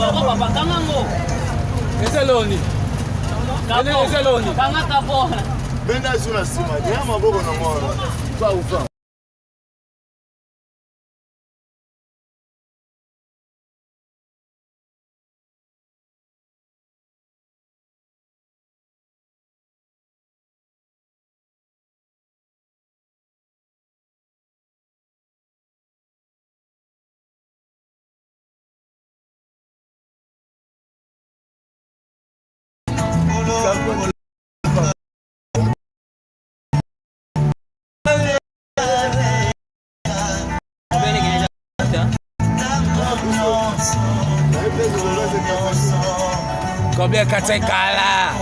Papa kanga ngo. Eza loni. Eza loni. Kanga kapo. Benda zu na nsima ya maboko na mwana. Ba uva. Combien 4 kala?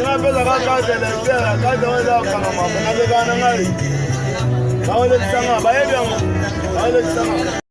Napesaka carte électeur, carte oyo eza kokangama, napesaka na ngai baolekisanga, bayebi yango, baolekisanga.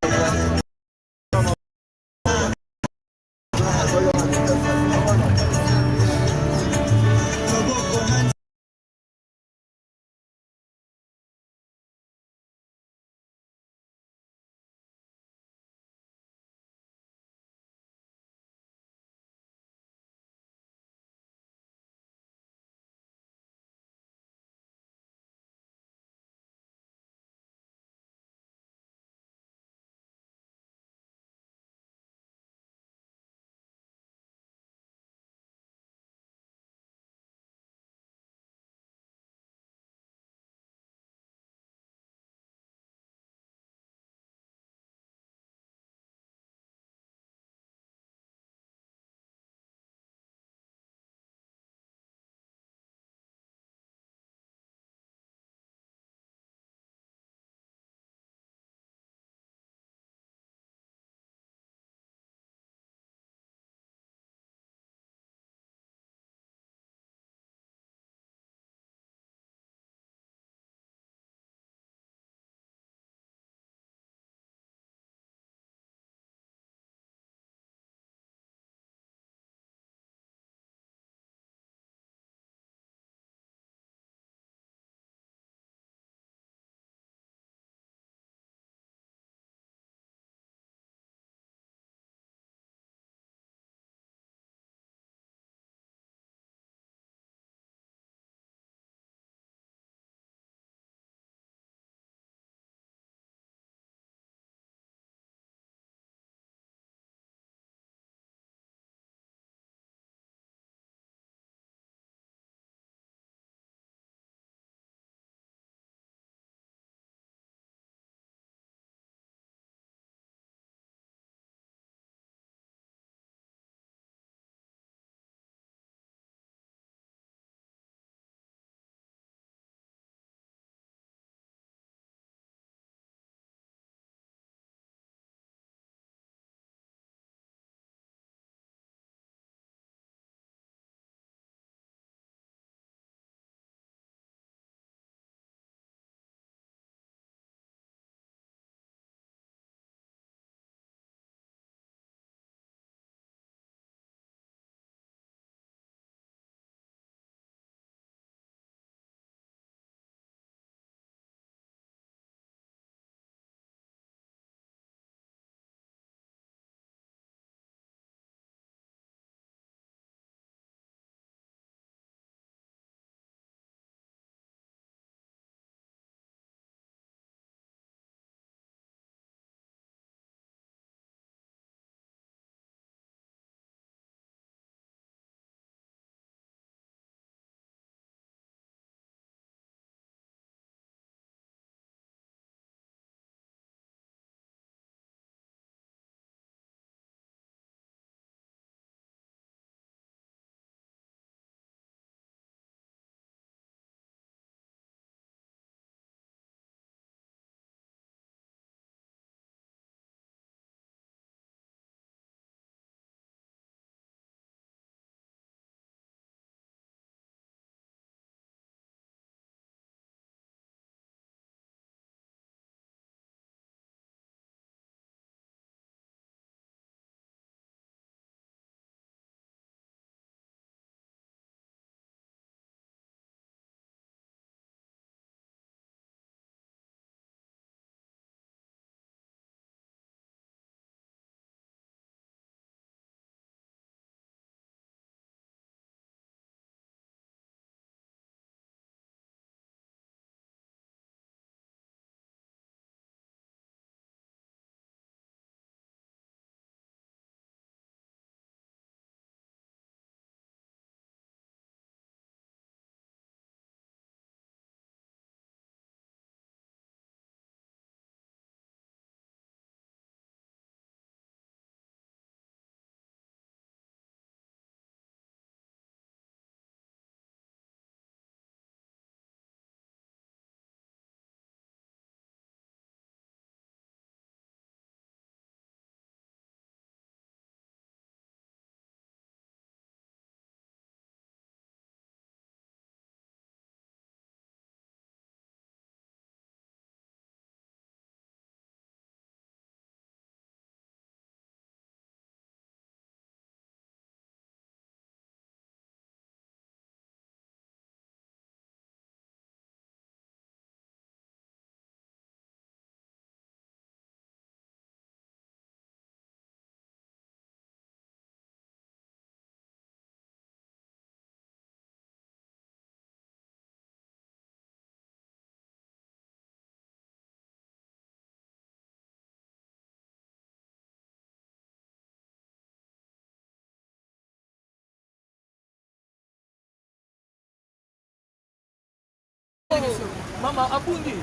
Mama abundi.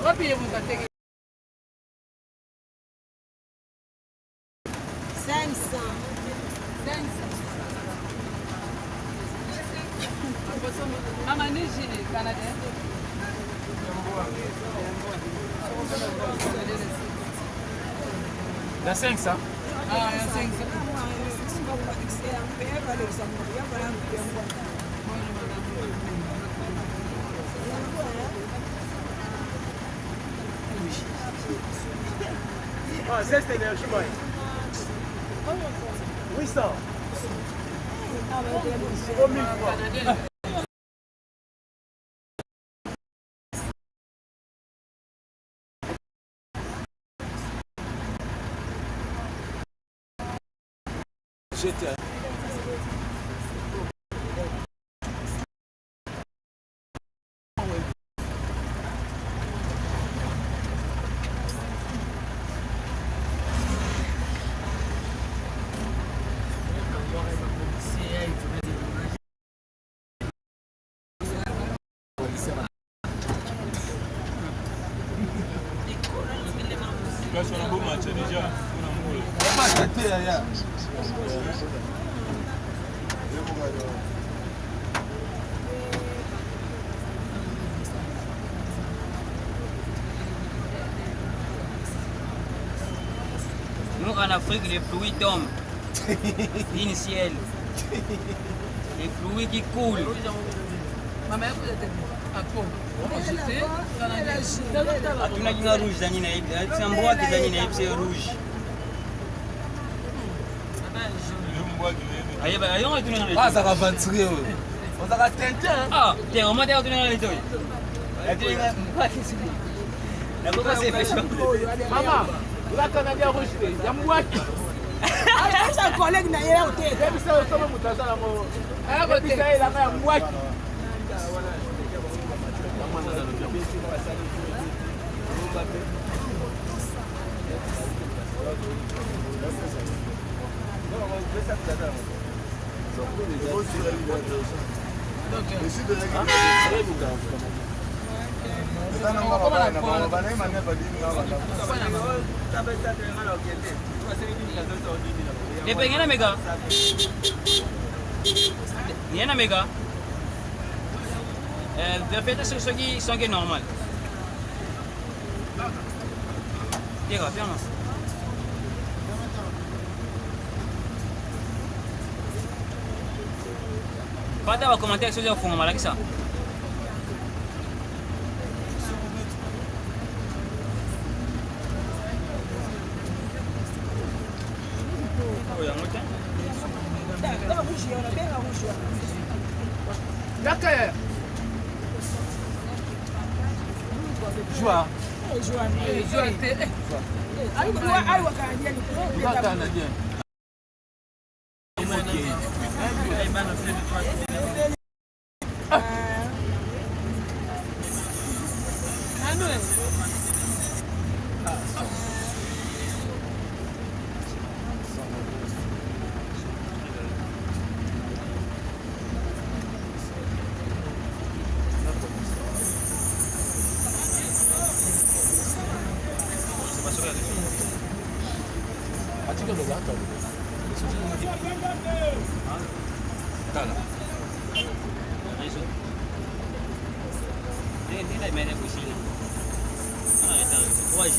Wapi ye moto ateki 500. 500. Mama ni jini canadien. Na 500. Ah, ya 500. Ah, Zeste Energie, mãe. 800. Ou 1000 francs. J'étais. Nous, en Afrique, les pluies tombent. Une ciel. Les pluies qui coulent. Mama yakuza te. Apo. J'étais canadien. Atunaki nga rouge ezangi nayebi ayebisa mbwaki ezangi nayebi se rouge. Ayeba ayonga etunaka na Azaka aventurier oyo. Ozaka tintin. Ah, te oma te atunaka na litoyi. Atunaka mbwaki. Nakoka se pesho. Mama, oza canadien rouge te. Ya mbwaki. Aza collègue na ye te. Yebisa yo soki moto aza nango. Yebisa ye elanga ya mbwaki. Lepe ngena mega. Ngena mega. Vérifiez soki soki normal. Teka, ferme. Pata ba commentaire soki ofungama lakisa. Oyo yango te. Rouge wana, benga rouge wana. Yaka ya. Joie. Joie te. Ayiwa canadien. Oza canadien. Nanu eh. Atika loba ata. Tala. Réseau. Ndenge ndenge mene kushina. Ah, eta 3G.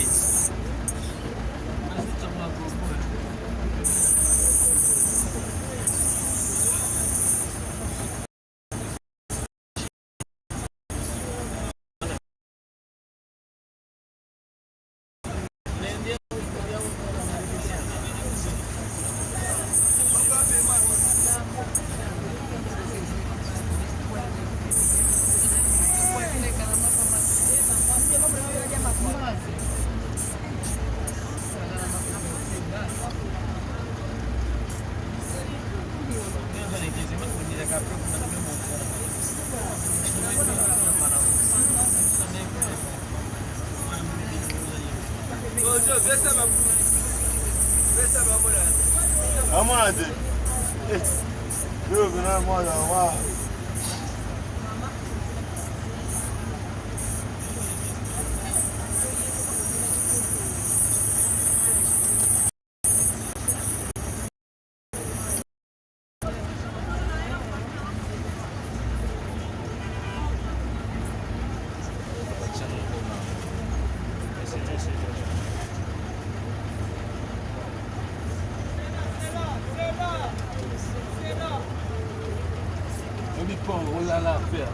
Amona te. Yo pena mwana wa. Obi pont olala père.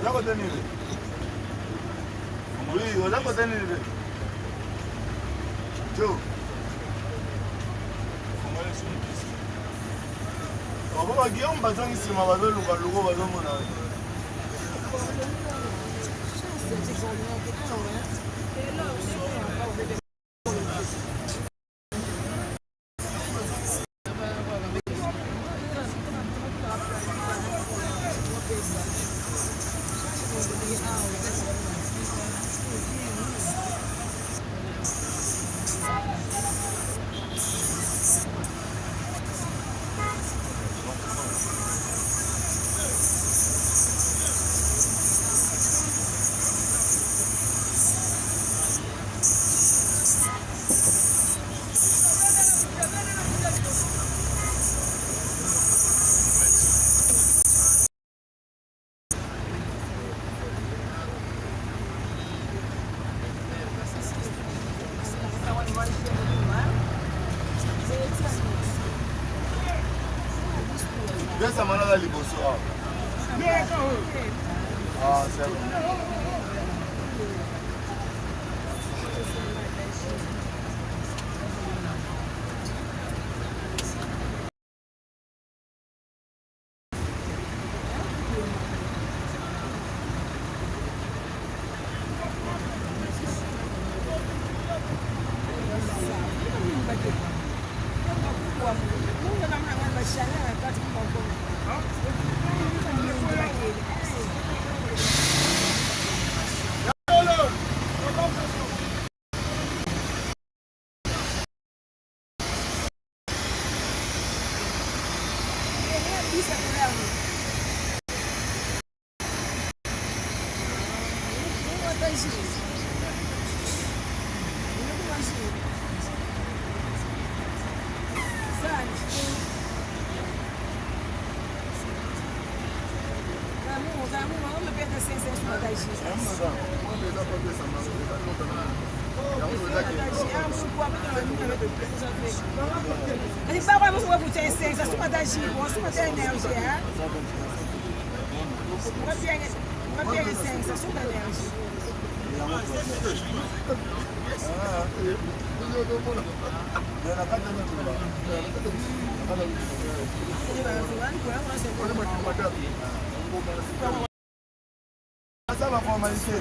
Oza kote nini? Oui, oza kote nini be? Jo. Bango ba Guillaume bazongi nsima bazoluka luko bazomona. Pesa mana aza liboso awa. Ah, c'est bon. Aza ba formalité.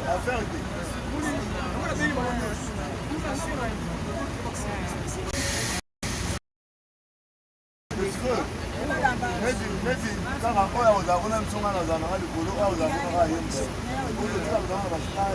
Affaire te. Neti kaka oyo akozala kuna biso nga nazala nanga likolo oyo akozala kuna kaka ye mosu oyo tika kozala na bastar.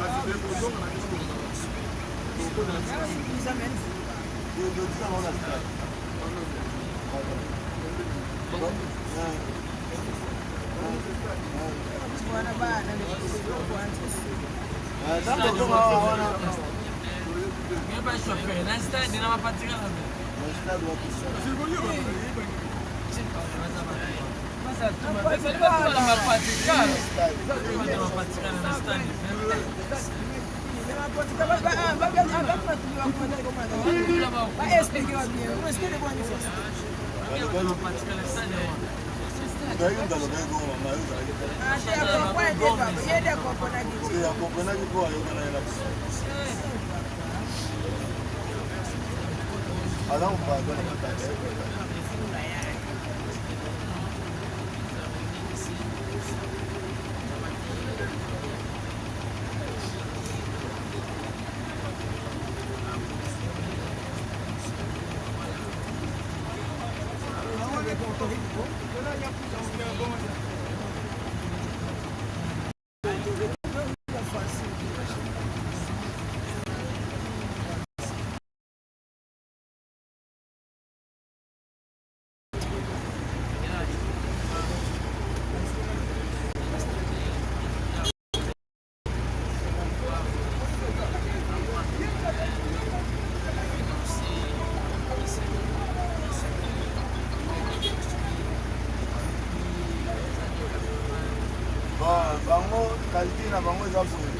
Bango kalite na bango eza boye,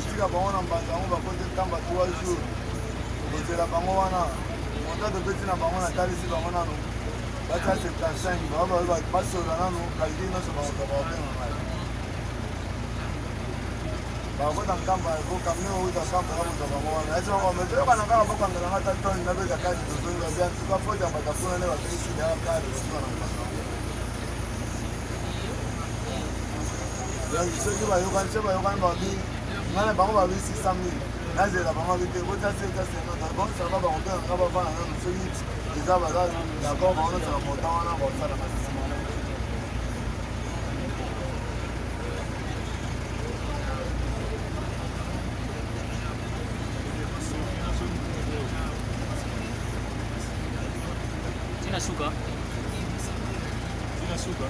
tika bango na mbanza yango bakoti ntamba 3 jours, kozela bango wana monta tobeti na bango, natalisi bango nano batia 75, basola nano kalite nyonso bakoka bakobenga ngai bakota nkamba kokamio outa nkamba ya kozwa bango wana esi bango me toyokana kaka bakangela nga ta toni nabeta kadi tozongi babi antuka foti ya bato kuna nde bapesi deya kadi kosuka na mbanga. Donc soki bayokani, soki bayokani babi ngai na bango babi 600 000, nazela bango abi te bota se ta se nota bango sala bakobenga nga bavanda nano, soki eza baza d'accord, bango nosala montant wana bakosala masisi. Tina suka. Tina suka.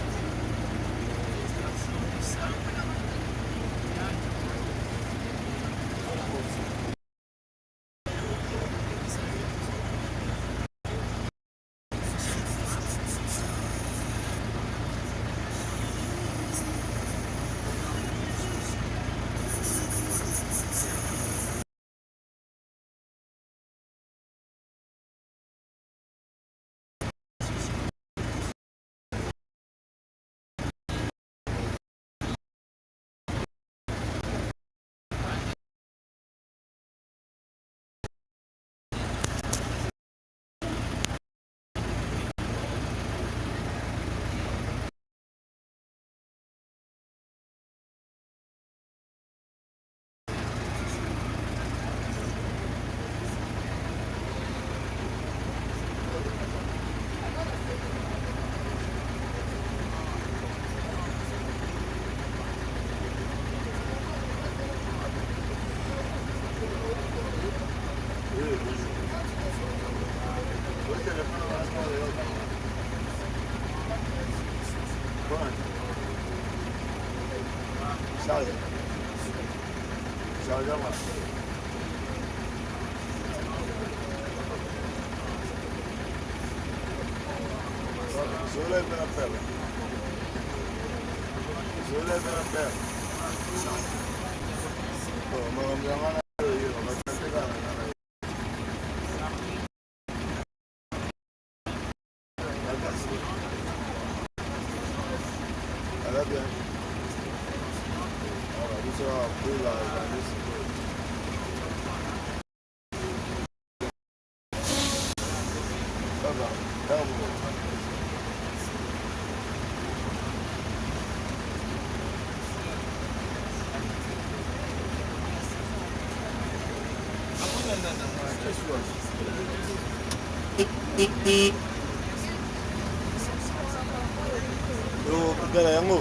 Tala yango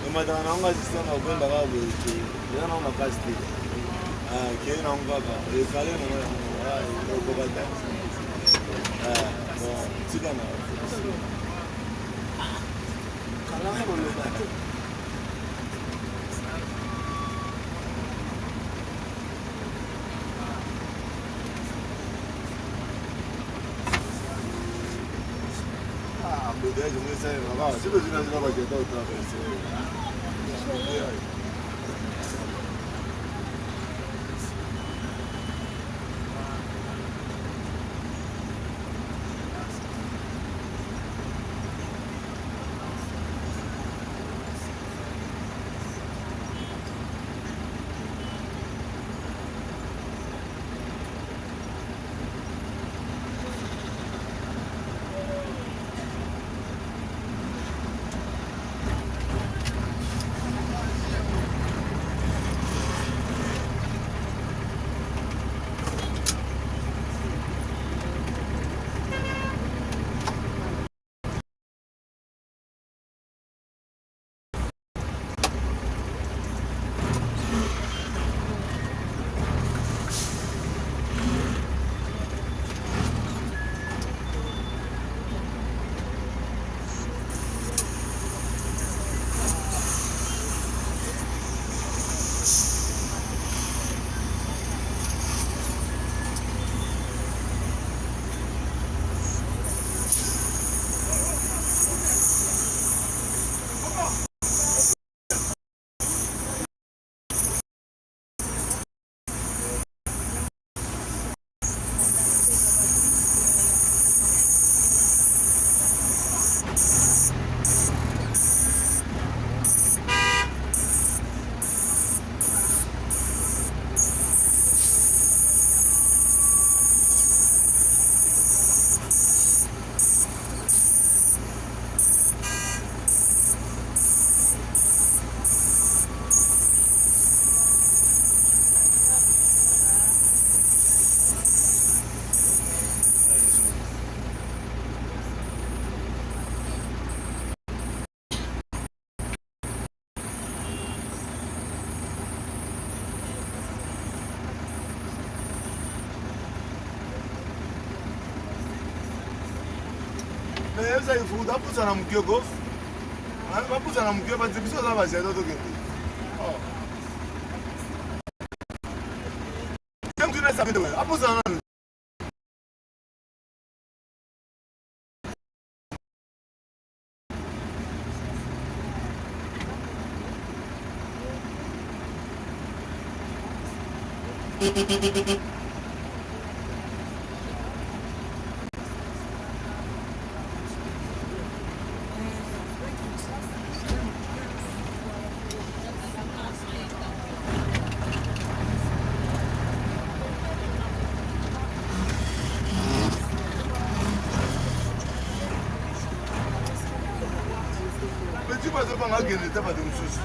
emataka na yango assistant na obenda kaka boye te, eza nango makasi te, kei nango kaka ekale nango yango okoka te. Bon. Tika na. Kalanga koloba te. Ah, embouteillage yango esalemaka awa. Soki ozwi na nzela bakenda otraverse. Embouteillage. Mais yebisa ifuta apusana moke ko bapusana moke bati biso oza bajeto tokende apusana nanu. Petit bazobanga akende te bato mosusu.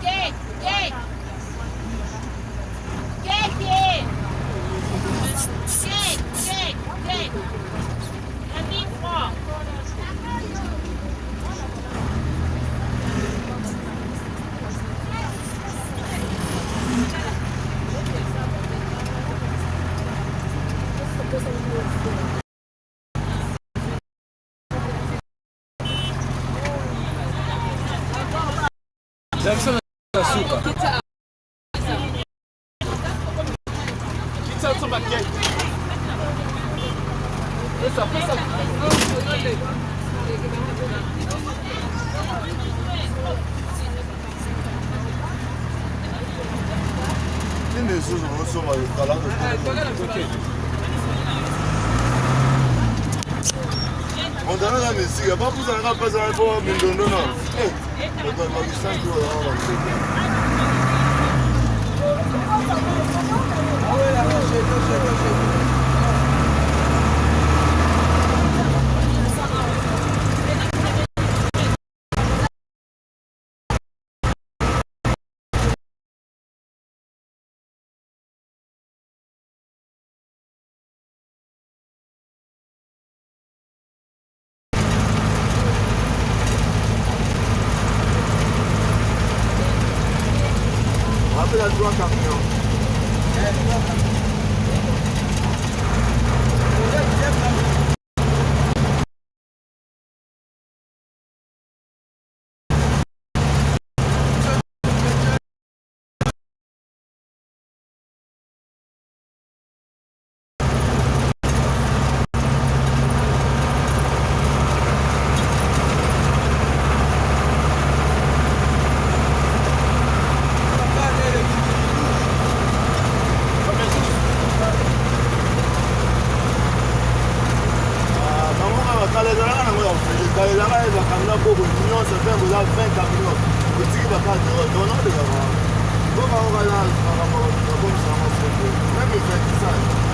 Nini lisusu bosomba kala? Montana na misika bapusana kaka mpasa po mindondo na bakisanti oyo. Apela 3 camions. Kala ezalaka nango ya ofele. Kala ezalaka ye bakamino boko nyonso mpe boza 20 kamino otiki bakarte oyo tonolekaka mboka oyo kala makambo bakomisa yango fete meme vernissage.